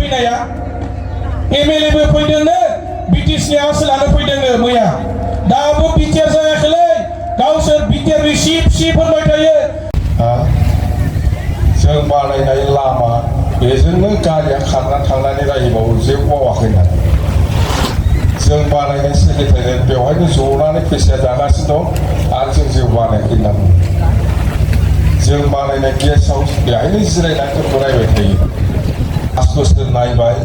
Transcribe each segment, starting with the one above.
फैनाया MLA बो फैदोंनो BTC आसो लानो फैदोंनो मैया दाबो बिटिआर जायाखैलै गावसोर बिटिआर सि फोरमाय थायो जों बानायनाय लामा बेजोंनो गारिया खारना थांनानै रायबावो जेबो मावाखैना जों बानायनाय सेक्रेटारियेट बेवहायनो जनानै फैसाया जागासिनो दं आरो जों जेबो बानायाखै होनना बुङो जों बानायनाय गेस्ट हाउस बेहायनो जिरायनानै जोंखौ रायबाय थायो 5 बोसोर नायबाय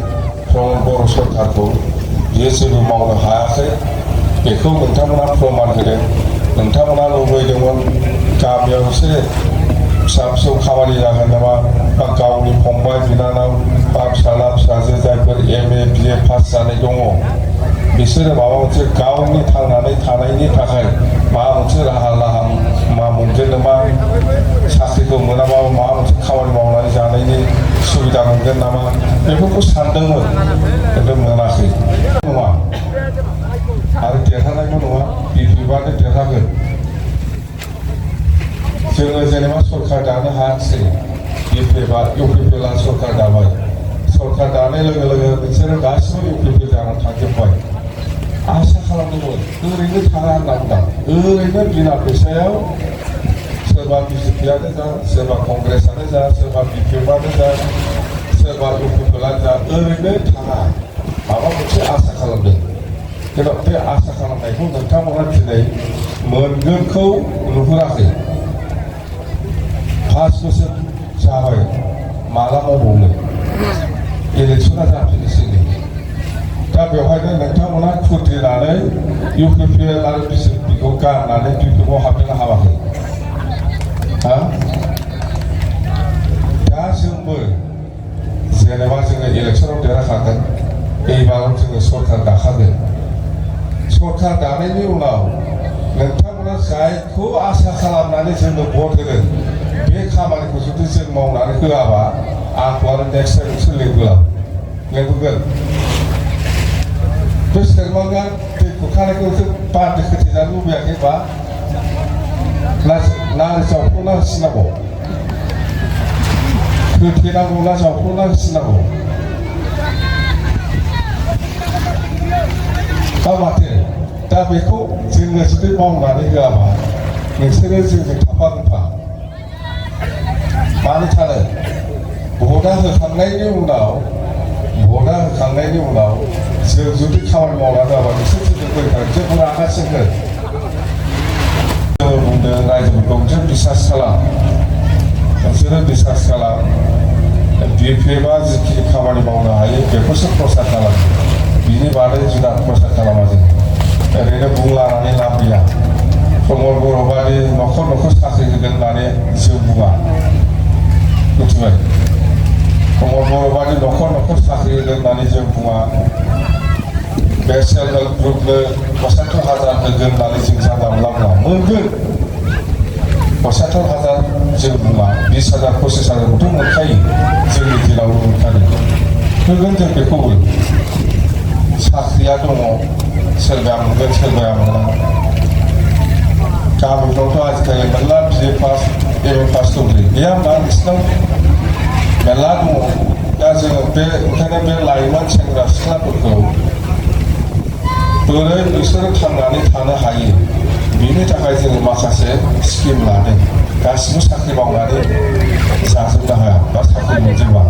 प्रमद बर' सरकारखौ बियो जेबो मावनो हायाखै बेखौ नोंथांमोना प्रमान होदों नोंथांमोना लुबैदोंमोन गामियाव एसे फिसा फिसौ खामानि जागोन नामा बा गावनि फंबाय बिनानाव बा फिसाला फिसाजो जायफोर MA BA पास जानाय दङ बिसोरो माबा मोनसे गावनि थांनानै थानायनि थाखाय माबा मोनसे राहा मा मोनगोन नामा साख्रिखौ मोनाबाबो माबा मोनसे खामानि मावनानै जानायनि सुबिदा मोनगोन नामा बेफोरखौ सानदोंमोन खिन्थु मोनाखै नङा आरो देरहानायबो नङा बिफानो देरहागोन जोङो जेनेबा सरकार दानो हायाखिसै UPPला सरकार दाबाय सरकार दानाय लोगो लोगो बिसोरो गासिबो UPP जानानै थांजोब्बाय आसा खालामदोंमोन ओरैनो थाङा होनना बुंदों ओरैनो बिना फैसायाव सोरबा BJPआनो जा सोरबा कंग्रेसआनो जा सोरबा BPआनो जा सोरबा UPPआनो जा ओरैनो थाङा माबा मोनसे आसा खालामदों खिन्थु बे आसा खालामनायखौ नोंथांमोना दिनै मोनगोनखौ नुहुराखै 5 बोसोर जाबाय माला मावबावनो इलेक्सना जाफिननोसै दा बेवहायनो नोंथांमोना खुद्रिनानै UPPL आरो BJPखौ गारनानै BPखौ हाबनो हाबाखै दा जोंबो जेनेबा जोङो इलेक्सनाव देरहाखागोन एबाराव जोङो सरकार दाखागोन सरकार दानायनि उनाव नोंथांमोना जायखौ आसा खालामनानै जोंनो भट होदों बे खामानिखौ जुदि जों मावनानै होआबा आंखौ आरो नेक्स्ट टाइम लेंहरगोन बे सोरमांगा दै खुरखानायखौ जों बान्दो खोथेजानो लुबैयाखैबा ना जावख्ल'ना होसिनांगौ खोथेनांगौ ना जावख्ल'ना होसिनांगौ दा माथो दा बेखौ जोङो जुदि मावनानै होआबा नोंसोरो जोंजों थाफा मानो थानो भटआ होखांनायनि उनाव जों जुदि खामानि मावना होआबा नोंसोर जोंजों फैखागोन जोंखौ रागासिनगोन जोङो बुंदों रायजोफोरखौ नोंसोर बिसास खालाम BPआ जिखिनि खामानि मावनो हायो बेखौसो प्रसार खालाम बिनि बादै जुदा प्रसार खालामा जों ओरैनो बुंलानानै लाब गैया प्रमद बर' बादि न'खर साख्रि होगोन होननानै जों बुङा मिथिबाय प्रमद बर' बादि न'खर साख्रि होगोन होननानै जों बुङा बे सेल्फ हेल्प ग्रुपनो 75,000 होगोन होननानै जों जानला मोनला मोनगोन 75,000 जों बुङा 20,000 25,000खौथ' मोनखायो जोंनि दिनावबो मोनखायो होगोन जों बेखौबो साख्रिया दङ सोरबाया मोनगोन सोरबाया मोना गामिफ्रावथ' आजिखालि मेरला BA पास MA पास दंलै गैया होनबा नोंसिनाव मेरला दङ दा जोङो ओंखायनो बे लाइमोन सेंग्रा सिख्लाफोरखौ बोरै बिसोरो थांनानै थानो हायो बेनि थाखाय जोङो माखासे स्किम लादों गासिबो साख्रि मावनानै जाजोबनो हाया बा साख्रि मोनजोबा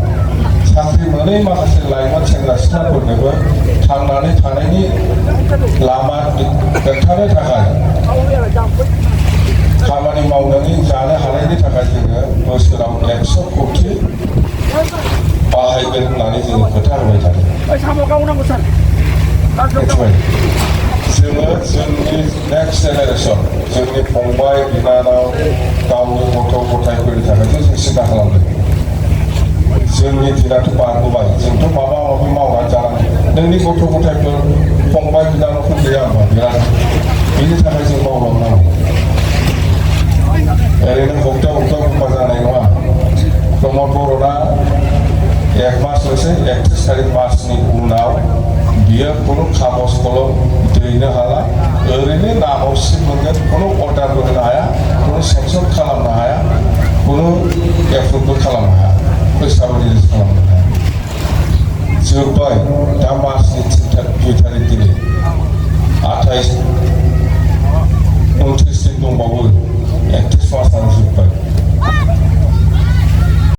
साख्रि मोनै माखासे लाइमोन सेंग्रा सिख्लाफोरनोबो थांनानै थानायनि लामा खोन्थानो थाखाय खामानि मावनानै जानो हानायनि थाखाय जोङो बोसोराव 100 कोटि बाहायगोन होननानै जोङो खोथा होबाय थादों जोङो जोंनि नेक्स्ट जेनेरेसन जोंनि फंबाय बिनानाव गावनि गथ' गथायफोरनि थाखायसो जों सिन्था खालामदों जोंनि दिनाथ' बारबोबाय जोंथ' माबा माबि मावनानै जानांगौ नोंनि गथ' गथायफोर फंबाय बिनानावफोर गैया होनबा बिराद बेनि थाखाय जों मावलांनांगौ ओरैनो हप्ता बुंबा जानाय नङा प्रमद बर'ना 1 मासल'सै 31 तारिख मासनि उनाव बियो खुनु खागज कलम दैनो हाला ओरैनो नामाव सिट मोनगोन खुनु अर्डारबो होनो हाया खुनु सेंसन खालामनो हाया खुनु एप्रुभबो खालामनो हाया फैसाबो रिलिज खालामनो हाया जोब्बाय दा मार्चनि 2 तारिख दिनै 28 29 दिन दंबावो 31 मासआनो जोब्बाय